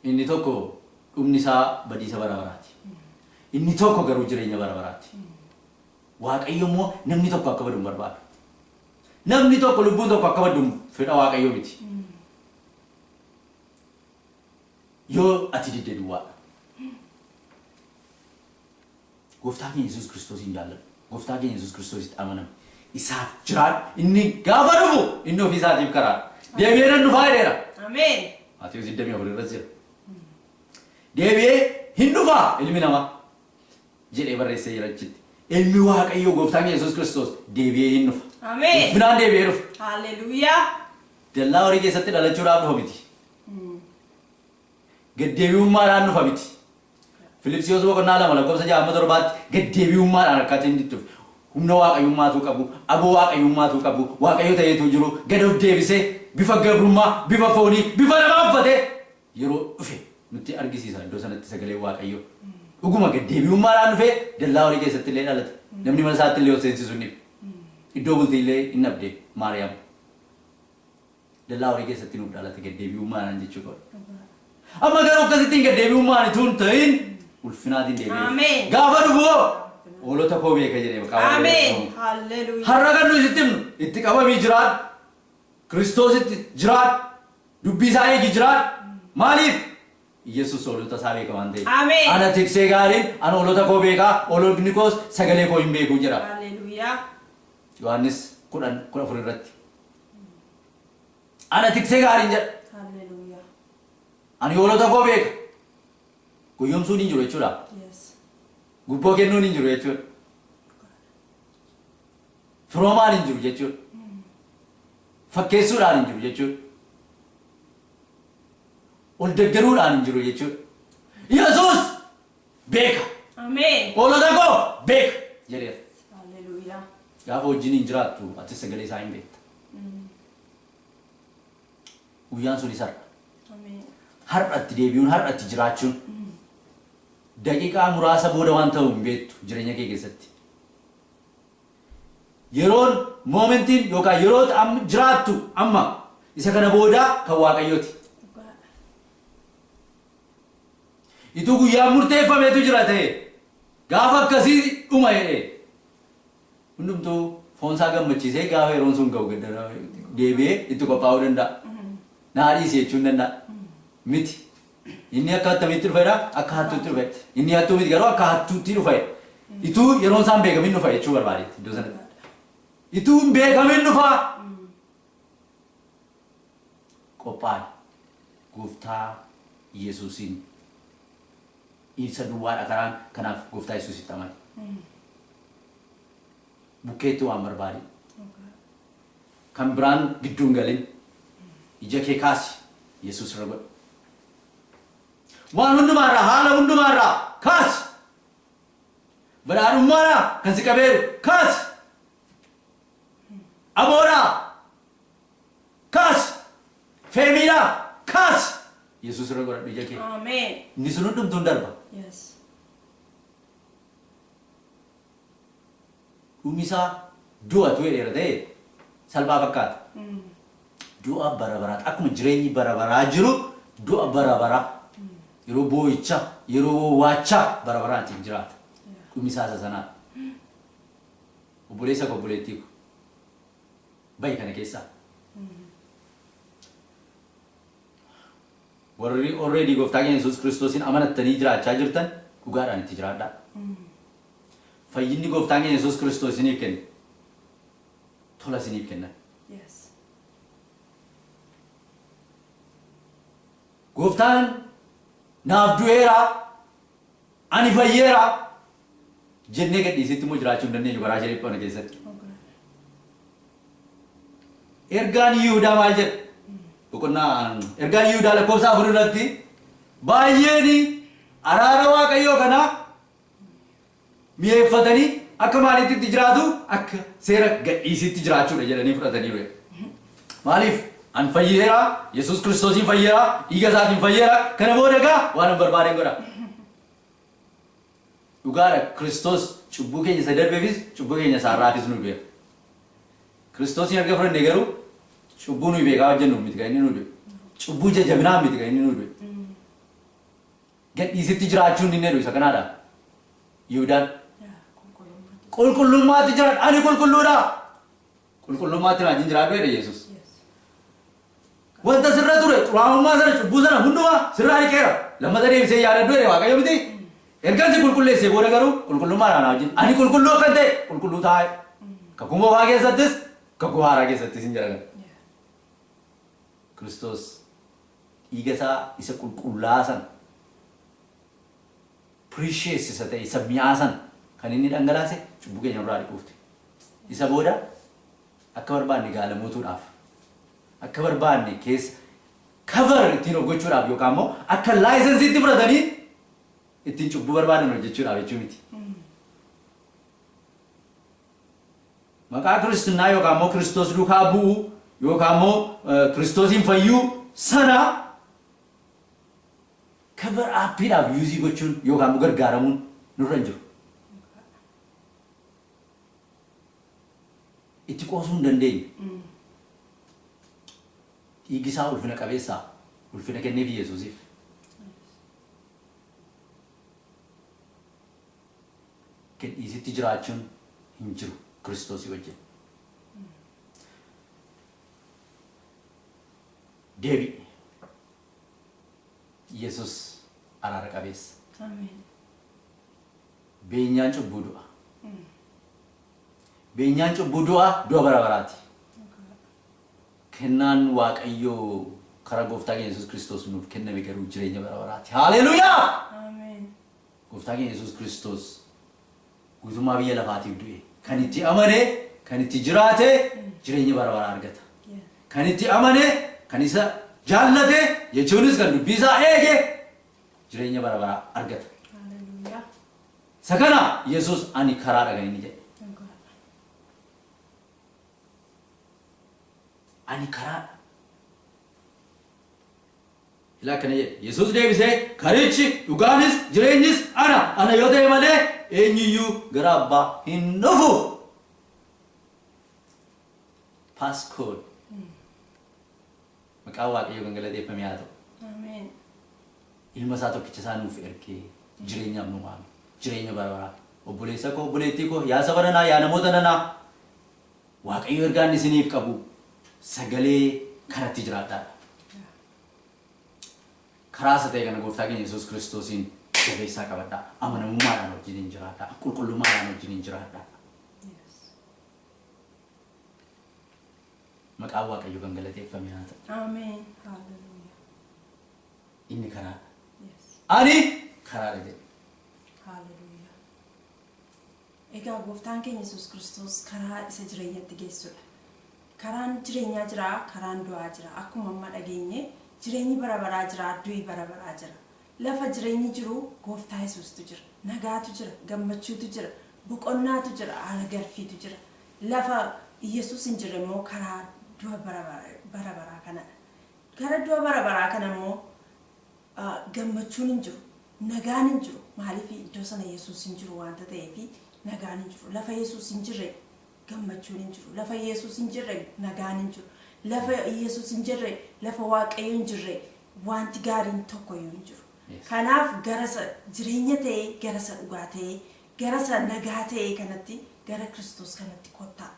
Inni tokko dhumni isaa badiisa bara baraati. Inni tokko garuu jireenya bara baraati. Waaqayyo immoo namni tokko akka badu hin barbaadu. Namni tokko lubbuun tokko akka baddu fedha Waaqayyoo miti. Yoo ati didde duwwaadha. Gooftaa keenya Yesuus Kiristoosiin jaalladhu. Gooftaa keenya Yesuus Kiristoositti amanami. Isaaf jiraadhu. Inni gaafa dhufu inni ofii isaatiif karaadha. Deebi'ee nan dhufaa jedheera. Ameen. Maatewos 24 irras jira. Deebi'ee hin dhufaa ilmi namaa jedhee barreessee jira achitti. Ilmi Waaqayyoo Gooftaan keenya Yesuus Kiristoos deebi'ee hin dhufa. Ameen. Ulfinaan deebi'ee dhufa. Haalleluuyaa. Dallaa horii keessatti dhalachuudhaaf dhufa miti. Gaddeebi'ummaadhaan dhufa miti. Filiphisiyuus boqonnaa 2 lakkoofsa 6 hamma 7tti gaddeebi'ummaadhaan akkaataa inni itti dhufe. Humna waaqayyummaatuu qabu, aboo waaqayyummaatuu qabu, waaqayyo ta'eetuu jiru, gad of deebisee bifa gabrummaa, bifa foonii, bifa namaa uffatee yeroo dhufe nutti argisiisa iddoo sanatti sagaleen Waaqayyoo. Dhuguma gaddeebi'ummaadhaan dhufee dallaa horii keessatti illee dhalate. Namni mana isaatti illee ol seensisu hin dhibe. Iddoo bultii illee hin dhabde Maariyaam. Dallaa horii keessatti nuuf dhalate gaddeebi'ummaadhaan jechuu qaba. Amma garuu akkasittiin gaddeebi'ummaan utuu hin ta'in ulfinaatiin deebi'ee dhufe. Ameen. Gaafa dhufu hoo hoolota koo beeka jedhee maqaa Waaqayyoo Ameen. eebbifamu. Haalleluuyaa. Har'a kan nuyi sitti himnu itti qabamii jiraadhu. Kiristoositti jiraadhu. Dubbii isaa eegi jiraadhu. Maaliif? Yesuus hoolota isaa beeka waan ta'eef. Ameen. Ana tiksee gaariin ana hoolota koo beeka, hoolotni koos sagalee koo hin beeku jedha. Haalleluuyaa. Yohaannis 10, 14 irratti. Ana tiksee gaariin jedha. Hallelujah. Ani hoolota koo beeka. Goyyomsuun hin jiru jechuudha. Yes. Gubboo kennuun hin jiru jechuudha. Firoomaan hin jiru jechuudha. Fakkeessuudhaan hin jiru jechuudha. Ol deggeruudhaan hin jiru jechuudha. Yesuus beeka. Ameen. Hoolota koo beeka jedheera. Hallelujah. Gaafa wajjiniin jiraattu atis sagalee isaa hin beekta. Guyyaan sunis har'a. Ameen. Har'a itti deebi'uun har'a itti jiraachuun daqiiqaa muraasa booda waan ta'u hin beektu jireenya kee keessatti. Yeroon moomentiin yookaan yeroo amma jiraattu amma isa kana boodaa kan Waaqayyooti. Dhugaadha. Ituu guyyaan murteeffameetu jira ta'e gaafa akkasii dhuma jedhee hundumtuu foonsaa gammachiisee gaafa yeroon sun ga'u deebi'ee itti qophaa'uu danda'a. Naa dhiisi jechuu hin danda'a. Miti. Inni akka attamiitti dhufedha? Akka hattuutti dhufe. Inni hattuu miti garuu akka hattuutti dhufe. Ituu yeroon isaan beekamin dhufa jechuu barbaadeetti iddoo sanatti. Ituu hin beekamin dhufa. Qophaa'i. Gooftaa Yesuusiin isa duwwaadha karaan kanaaf Gooftaa Yesuusitti amani. Bukkeetti waan barbaadin. Kan biraan gidduu hin galin. Ija kee kaasi Yesuus irra godhi. Waan hundumaarraa haala hundumaarraa kaasi. Badhaadhummaadhaa kan si qabeeru kaasi. Aboodhaa kaasi. Feemiidhaa kaasi. Yesuus irra godhadhu ija kee. Ameen. Inni sun hundumtuu hin darba. Yes. Dhumni isaa du'a tu jedheera ta'e salphaa fakkaata. Du'a bara baraati. Akkuma jireenyi bara baraa jiru du'a bara baraa yeroo boo'ichaa, yeroo wowwaachaa bara baraan ittiin jiraata. Dhumni isaa isa sanaadha. Obboleessa koo obboleettii ko bahi kana keessaa. Warri already gooftaa keenya Yesuus Kiristoosiin amanattanii jiraachaa jirtan dhugaadhaan itti jiraadhaa. Fayyinni gooftaan keenya Yesuus Kiristoos isiniif kenne tola isiniif kennan. Yes. Gooftaan naaf du'eera Ani fayyeera! jennee gadhiisitti immoo jiraachuu hin dandeenyu karaa ishee dhiphoo kana keessatti. Ergaan Yihudaa maal jedha? Boqonnaa ergaan Yihudaa lakkoofsa 4 irratti baay'een araara Waaqayyoo kanaa mi'eeffatanii akka maaliitti itti jiraatu akka seera gadhiisitti jiraachuudha jedhanii fudhataniiru. Maaliif? An fayyeera, Yesuus Kiristoosiin fayyeera, dhiiga isaatiin fayyeera, kana booda egaa waan an barbaadeen godha. Dhugaadha Kiristoos cubbuu keenya isa darbeefis cubbuu keenya isa har'aafis nu du'eera. Kiristoosiin erga fudhanne garuu cubbuu nuyi beekaa hojjennuuf miti kan inni nu du'e. Cubbuu ija jabinaan miti kan inni nu du'e. Gadhiisitti jiraachuun inni jedhu isa kanaadha. Yihudaan Yaa, qulqullummaatti. Qulqullummaatti jiraadha. Ani qulqulluudha. Qulqullummaatti na wajjin jiraadhu jedhe Yesuus. Wanta sirra ture xuraa'ummaa sana, cubbuu sana hundumaa sirraa dhiqeera. Lammata deebisee yaadadhu jedhe Waaqayyo miti. Ergan si qulqulleessee booda garuu qulqullummaadhaan na wajjin ani qulqulluu akkan ta'e qulqulluu taa'e. Kakuu moofaa keessattis, kakuu haaraa keessattis hin jedhan. Kiristoos dhiiga isaa isa qulqullaa'aa sana, precious isa ta'e, isa mi'aa sana kan inni dhangalaase cubbuu keenya nurraa dhiquufti. Isa booda akka barbaanne gaalamootuudhaaf, akka barbaanne keessa cover ittiin of gochuudhaaf, yookaan immoo akka licenseiitti fudhatanii ittiin cubbuu barbaadan hojjechuudhaaf jechuu miti. Maqaa kiristinnaa yookaan immoo Kiristoos duukaa bu'uu yookaan immoo Kiristoosiin fayyuu sana cover upiidhaaf use gochuun yookaan immoo gargaaramuun nurra hin jiru. Itti qoosuu hin dandeenyu. Dhiigi isaa ulfina qabeessaa, ulfina kenneef Yesuusiif. Gadhiisitti jiraachuun hin jiru Kiristoosii wajjin. Deebi. Yesus araara qabeessa. Ameen. Beenyaan cubbuu du'a. Beenyaan cubbuu du'a, du'a bara baraati. Kennaan Waaqayyoo karaa gooftaa keenya Yesuus Kiristoos nuuf kenname garuu jireenya bara baraati. Haleluuyaa! Ameen. Gooftaa keenya Yesuus Kiristoos guutummaa biyya lafaatiif du'e. Kan itti amane, kan itti jiraate jireenya bara baraa argata. Kan itti amane, kan isa jaallate jechuunis kan dubbii isaa eege jireenya bara baraa argata. Haleluuyaa. Isa kana Yesuus ani karaadha kan inni jedhe. Dhugaadha. Ani karaadha. Ilaa, akkana jedhe. Yesuus deebisee, "Karichi, dhugaanis, jireenyis ana. Ana yoo ta'e malee eenyuyyuu gara abbaa hin dhufu." Passcode. Maqaan Waaqayyoo kan galateeffame haa ta'u. Ameen. Ilma isaa tokkicha isaa nuuf ergee jireenyaaf nu waame. Jireenya bara baraa. Obboleessa koo, obboleettii koo, yaa saba nanaa, yaa namoota nanaa. Waaqayyo ergaan isiniif qabu sagalee kanatti jiraadhaadha. Karaa isa ta'e kana gooftaa keenya Yesuus Kiristoosiin jabeessaa qabadhaa. Amanamummaadhaan wajjiniin jiraadhaa. Qulqullummaadhaan wajjiniin jiraadhaa. Maqaan Waaqayyo kan galateeffame haa ta'u. Ameen. Haleluuyaa. Inni karaadha. Ani karaadha jedhe. Haleluuyaa. Egaa gooftaan keenya Yesuus Kiristoos karaa isa jireenyatti geessudha. Karaan jireenyaa jira, karaan du'aa jira. Akkuma amma dhageenye, jireenyi bara baraa jira, du'i bara baraa jira. Lafa jireenyi jiru gooftaa Yesuustu jira. Nagaatu jira, gammachuutu jira, boqonnaatu jira, haala galfiitu jira. Lafa Yesuus hin jirre immoo karaa du'a bara baraa kanadha. Gara du'a bara baraa kana immoo gammachuun hin jiru, nagaan hin jiru. Maaliif? Iddoo sana Yesuus hin jiru waanta ta'eef nagaan hin jiru. Lafa Yesuus hin jirre gammachuun hin jiru. Lafa Yesuus hin jirre nagaan hin jiru. Lafa Yesuus hin jirre, lafa Waaqayyo hin jirre wanti gaariin tokkoyyuu hin jiru. Kanaaf gara isa jireenya ta'ee, gara isa dhugaa ta'ee, gara isa nagaa ta'ee kanatti, gara Kiristoos kanatti kottaa.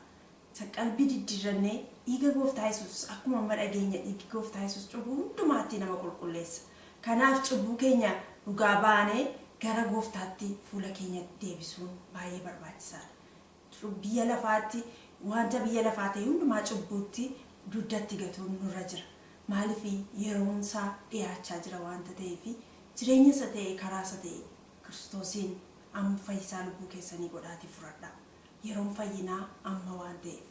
Isa qalbii diddiirrannee dhiiga gooftaa Yesuus, akkuma amma dhageenya, dhiigi gooftaa Yesuus cubbuu hundumaatti nama qulqulleessa. Kanaaf cubbuu keenya dhugaa baanee gara gooftaatti fuula keenya deebisuun baay'ee barbaachisaadha. Biyya lafaatti wanta biyya lafaa ta'e hundumaa cubbuutti dugdatti gatuun nurra jira. Maaliif? Yeroon isaa dhiyaachaa jira waanta ta'eef, jireenya isa ta'e, karaa isa ta'e Kiristoosiin amma fayyisaa lubbuu keessanii godhaatii fudhadhaa. Yeroon fayyinaa amma waan ta'eef.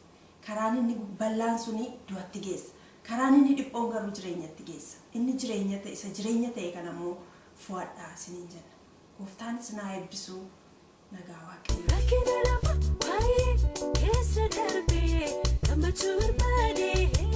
Karaan inni bal'aan suni du'atti geessa. Karaan inni dhiphoon garuu jireenyatti geessa. Inni jireenya ta'e, isa jireenya ta'e kana immoo fo'adhaa isiniin jenna. Gooftaan isin haa eebbisu, nagaa Waaqayyo. Rakkina lafa baay'ee keessa darbee gammachuu barbaade.